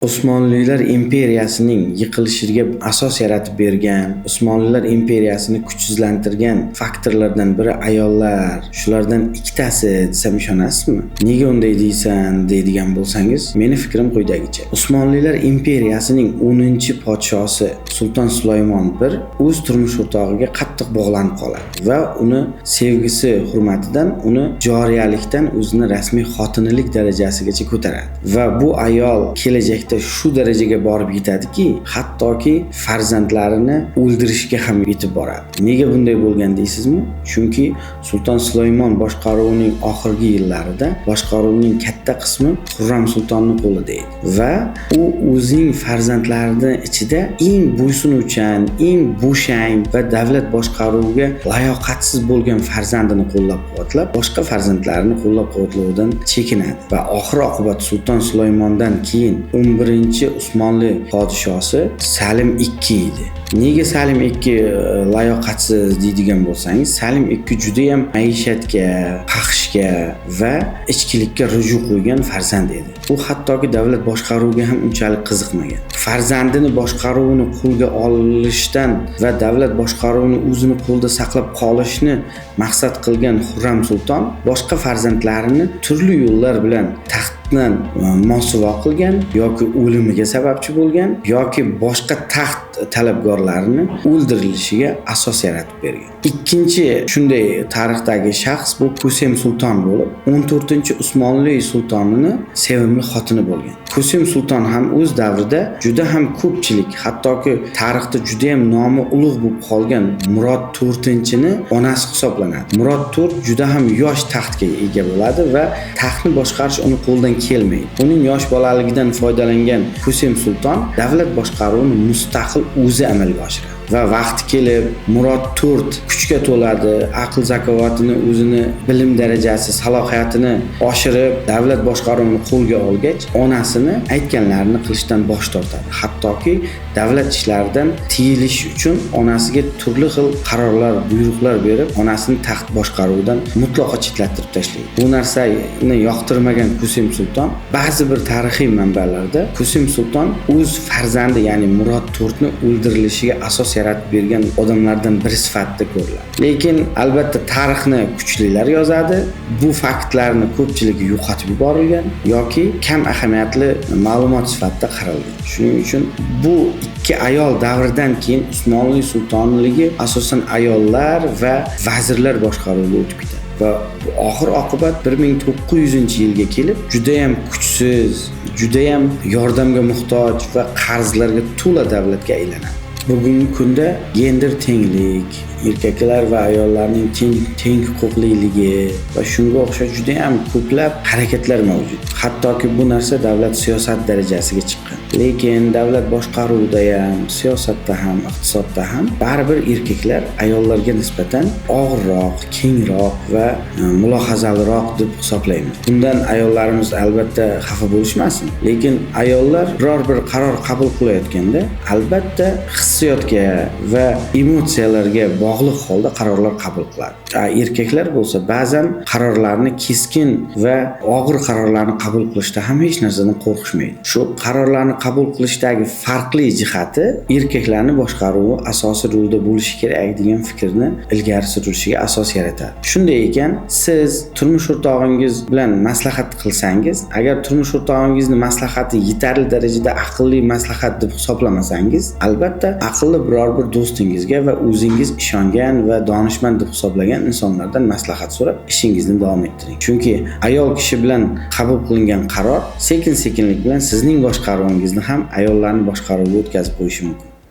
Usmonlilar imperiyasining yiqilishiga asos yaratib bergan, Usmonlilar imperiyasini kuchsizlantirgan faktorlardan biri ayollar. Shulardan ikkitasi desam ishonasizmi? Nega unday deysan deydigan bo'lsangiz, meni fikrim quyidagicha. Usmonlilar imperiyasining 10-podshosi Sulton Sulaymon I o'z turmush o'rtog'iga qattiq bog'lanib qoladi va uni sevgisi hurmatidan uni joriyalikdan o'zini rasmiy xotinilik darajasigacha ko'taradi. Va bu ayol kelajakda shu darajaga borib yetadiki, hattoki farzandlarini o'ldirishga ham yetib boradi. Nega bunday bo'lgan deysizmi? Chunki Sulton Sulaymon boshqaruvining oxirgi yillarida boshqaruvning katta qismi Xurram sultonning qo'lida edi va u o'zining farzandlarining ichida eng bo'ysunuvchan, eng bo'shang va davlat boshqaruviga layoqatsiz bo'lgan farzandini qo'llab-quvvatlab, boshqa farzandlarini qo'llab-quvvatlovdan chekinadi va oxir oqibat Sulton Sulaymondan keyin 11-Usmonli podshosi Salim II edi. Nega Salim II layoqatsiz deydigan bo'lsangiz, Salim II juda ham maishatga, fahshga va ichkilikka ruju qo'ygan farzand edi. U hattoki davlat boshqaruviga ham unchalik qiziqmagan. Farzandini boshqaruvini qo'lga olishdan va davlat boshqaruvini o'zini qo'lda saqlab qolishni maqsad qilgan Xurram sulton boshqa farzandlarini turli yo'llar bilan taxtdan mosuvo qilgan yoki o'limiga sababchi bo'lgan yoki boshqa taxt talabgorlarini o'ldirilishiga asos yaratib bergan. Ikkinchi shunday tarixdagi shaxs bu Ko'sem sulton bo'lib, 14-Usmonli sultonini sevimli xotini bo'lgan. Ko'sem sulton ham o'z davrida juda ham ko'pchilik, hattoki tarixda juda ham nomi ulug' bo'lib qolgan Murod 4-ni onasi hisoblanadi. Murod 4 juda ham yosh taxtga ega bo'ladi va taxtni boshqarish uni qo'ldan kelmaydi. Uning yosh bolaligidan foydalangan Ko'sem sulton davlat boshqaruvini mustaqil o'zi amalga oshiradi. Va vaqti kelib Murod 4 kuchga to'ladi, aql zakovatini, o'zini bilim darajasi, salohiyatini oshirib, davlat boshqaruvini qo'lga olgach, onasini aytganlarini qilishdan bosh tortadi. Hattoki davlat ishlaridan tiyilish uchun onasiga turli xil qarorlar, buyruqlar berib, onasini taxt boshqaruvidan mutlaqo chetlattirib tashlaydi. Bu narsani yoqtirmagan Ko'sem sulton ba'zi bir tarixiy manbalarda Ko'sem sulton o'z farzandi, ya'ni Murod 4 ni o'ldirilishiga asos yaratib bergan odamlardan biri sifatida ko'riladi. Lekin albatta tarixni kuchlilar yozadi. Bu faktlarni ko'pchiligi yo'qotib yuborilgan yoki kam ahamiyatli ma'lumot sifatida qaralgan. Shuning uchun bu ikki ayol davridan keyin Usmonli sultonligi asosan ayollar va vazirlar boshqaruviga o'tib ketadi. Va oxir oqibat 1900-yilga kelib juda ham kuchsiz, juda ham yordamga muhtoj va qarzlarga to'la davlatga aylanadi. Bugungi kunda gender tenglik, erkaklar va ayollarning teng huquqliligi va shunga o'xshash juda ham ko'plab harakatlar mavjud. Hattoki bu narsa davlat siyosat darajasiga chiqqan. Lekin davlat boshqaruvida ham, siyosatda ham, iqtisodda ham baribir erkaklar ayollarga nisbatan og'irroq, kengroq va mulohazaliroq deb hisoblaymiz. Bundan ayollarimiz albatta xafa bo'lishmasin. Lekin ayollar biror bir qaror qabul qilayotganda albatta hissiyotga va emotsiyalarga bog'liq holda qarorlar qabul qiladi. Erkaklar bo'lsa ba'zan qarorlarni keskin va og'ir qarorlarni qabul qilishda ham hech narsadan qo'rqishmaydi. Shu qarorlarni qabul qilishdagi farqli jihati erkaklarni boshqaruvi asosiy rolda bo'lishi kerak degan fikrni ilgari surilishiga asos yaratadi. Shunday ekan, siz turmush o'rtog'ingiz bilan maslahat qilsangiz, agar turmush o'rtog'ingizni maslahati yetarli darajada aqlli maslahat deb hisoblamasangiz, albatta aqlli biror bir do'stingizga va o'zingiz ishongan va donishmand deb hisoblagan insonlardan maslahat so'rab ishingizni davom ettiring. Chunki ayol kishi bilan qabul qilingan qaror sekin-sekinlik bilan sizning boshqaruvingizni ham ayollarning boshqaruviga o'tkazib qo'yishi mumkin.